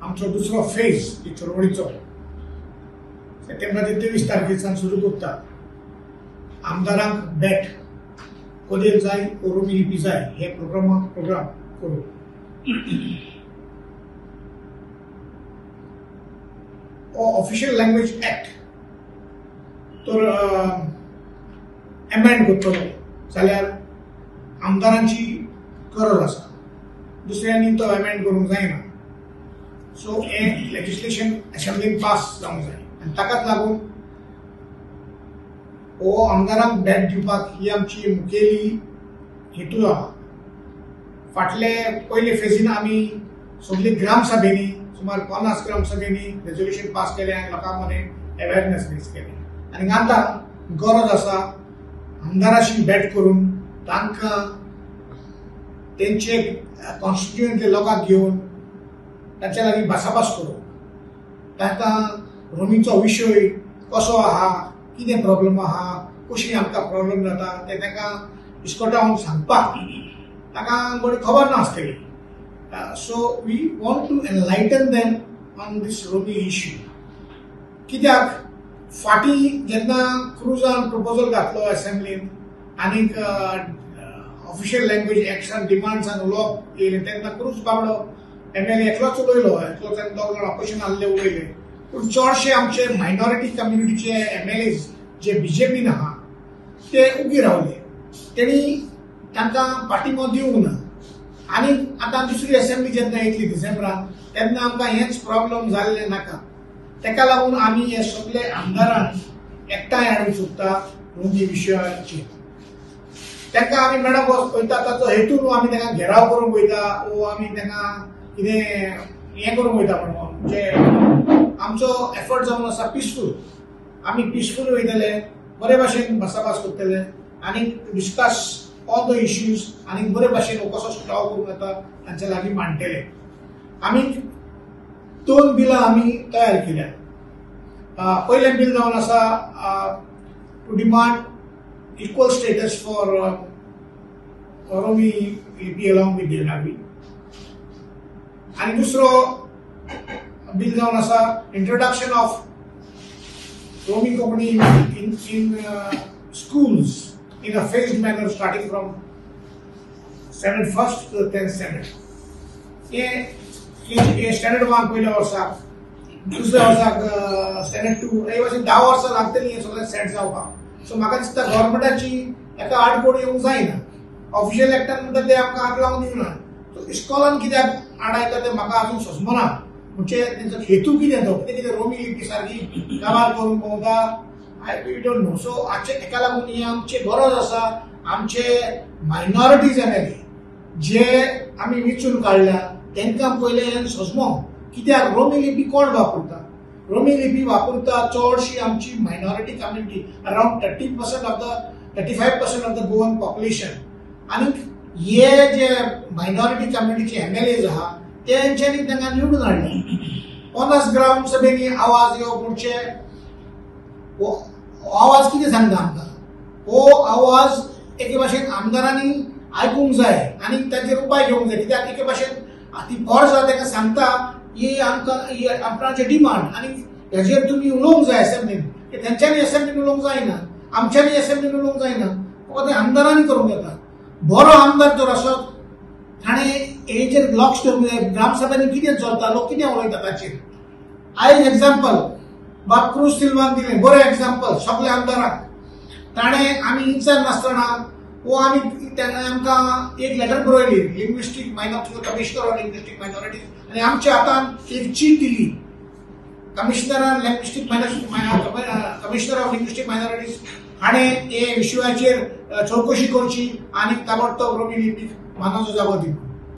आमचो दुसरो फेज ही चळवळीचो सप्टेंबराचे 23 तारखेसान सुरू करता. आमदारांक भेट कोदेल जाय रोमी लिपी जाय हे प्रोग्राम करूं. हो ऑफिशियल लँग्वेज एक्ट तर एमेंड करतलो जाल्यार आमदारांची गरज आसा, दुसऱ्यांनी तो एमेंड करूंक जायना. सो हें लेजिस्लेशन असेंब्लीन पास जावंक जाय आनी ताकाच लागून हो आमदारांक भेट दिवपाक ही आमची मुखेली हेतू आहा. फाटले पयले फेजीन आमी सगली ग्रामसभेंनी सुमार 50 ग्रामसभेंनी रेजोल्युशन पास केलें आनी लोकां मदें अवेरनेस रेज केलें. आनी आतां गरज आसा आमदाराशी भेट करून तांकां तेंचे कॉन्स्टिट्युएंटले लोकांक घेवन तांच्या लागीं भासाभास करूं, तांकां रोमीचो विशय कसो आहा, कितें प्रॉब्लम आहा, कशी आमकां प्रॉब्लम जाता तें तांकां इस्कोटावन सांगपाक तांकां बरी खबर नासतली. So we want to enlighten them on this Romi issue. कित्याक फाटीं जेन्ना क्रुजान प्रपोजल घातलो असेंब्लीन आनीक ऑफिशियल लँग्वेज एक्सान डिमांड्सान उलोवप येयलें तेन्ना क्रूज बाबडो एमएलए एकलोच उलयलो, एकलो तेन्ना दोग जाण ऑपोजिशन आहले उलयले. पूण चडशे आमचे मायनॉरिटी कम्युनिटीचे एमएलएज जे बीजेपीन आहा ते उगी रावले, तेणी तांकां पाठिंबो दिवंक ना. आनी आतां दुसरी असेंब्ली जेन्ना येतली डिसेंबरान तेन्ना आमकां हेंच प्रॉब्लम जाल्लें नाका. ताका लागून आमी हे सगळे आमदारांक एकठांय हाडूंक सोदता रोमी विशयाचेर. तांकां आमी मॅडम वयता ताचो हेतू न्हू आमी तांकां घेराव करूंक वयता वो आमी तांकां कितें हें करूंक वयता म्हणून, म्हणजे आमचो एफर्ट जावन आसा पिसफूल. आमी पिसफूल वयतले, बरे भाशेन भासाभास करतले आनी डिस्कस ऑल the issues आनी बरे भाशेन हो कसो सुटावो करूंक येता तांच्या लागीं मांडटले. आमी 2 बिलां आमी तयार केल्या. पयलें बील जावन आसा to demand equal status for Romi Lipi along with Devanagari. आनी दुसरो बील जावन आसा introduction of Romi Konkani in schools in a phased manner starting from standard 1st to 10th standard. हे स्टँडर्ड 1 पयल्या वर्साक, दुसऱ्या वर्साक स्टँडर्ड 2, हे भाशेन 10 वर्सां लागतलीं हें सगळें सेट जावपाक. सो म्हाका दिसता गव्हर्मेंटाची एका आडकोड येवंक जायना. ऑफिशियल एक्टान म्हणटा ते आमकां हात लावन दिवना. सो इस्कॉलान कित्याक आडायता तें म्हाका आजून समजना. म्हणजे तेंचो हेतू कितें तो, कितें कितें रोमी लिपी सारकी काबार करूंक भोंवता, I we don't know. So हाचे तेका लागून ही आमची गरज आसा आमचे मायनॉरिटीज एमएलए जे आमी वेंचून काडल्या तांकां पयलें हें सजमो कित्याक रोमी लिपी कोण वापरता. रोमी लिपी वापरता चडशी आमची minority community, around 30% of the 35% of the Goan population. आनी हे जे मायनॉरिटी कम्युनिटीचे एमएलएज आहा तेंच्यांनी तांकां निवडून हाडले. 50 ग्राम सभेंनी आवाज येवप म्हणजे हो आवाज कितें सांगता आमकां, हो आवाज एके भाशेन आमदारांनी आयकूंक जाय आनी ताचेर उपाय घेवंक जाय. कित्याक एके भाशेन ती फॉर्ज आसा तांकां सांगता ही आमकां ही आपणाचे डिमांड आनी हेजेर तुमी उलोवंक जाय असेंब्लीन. तेंच्यांनी असेंब्लीन उलोवंक जायना, आमच्यांनी असेंब्लीन उलोवंक जायना, फकत आमदारांनी करूंक येता. बरो आमदार जर आसत ताणें हेजेर लक्ष दवरूंक जाय, ग्रामसभांनी कितें चलता, लोक कितें उलयता ताचेर. आयज एग्जाम्पल बाब क्रूज सिल्वान दिलें बरें एग्जाम्पल सगल्या आमदारांक. ताणें आमी इन्सान नासतना वो आमी आमकां एक लेटर बरयली linguistic minority commissioner on linguistic minorities आनी आमच्या हातान एक चीट दिली कमिशनरान linguistic commissioner of linguistic minorities हाणें हे विशयाचेर चवकशी करची आनी ताबडतोब रोमी लिपीक मानाचो जागो दिवचो.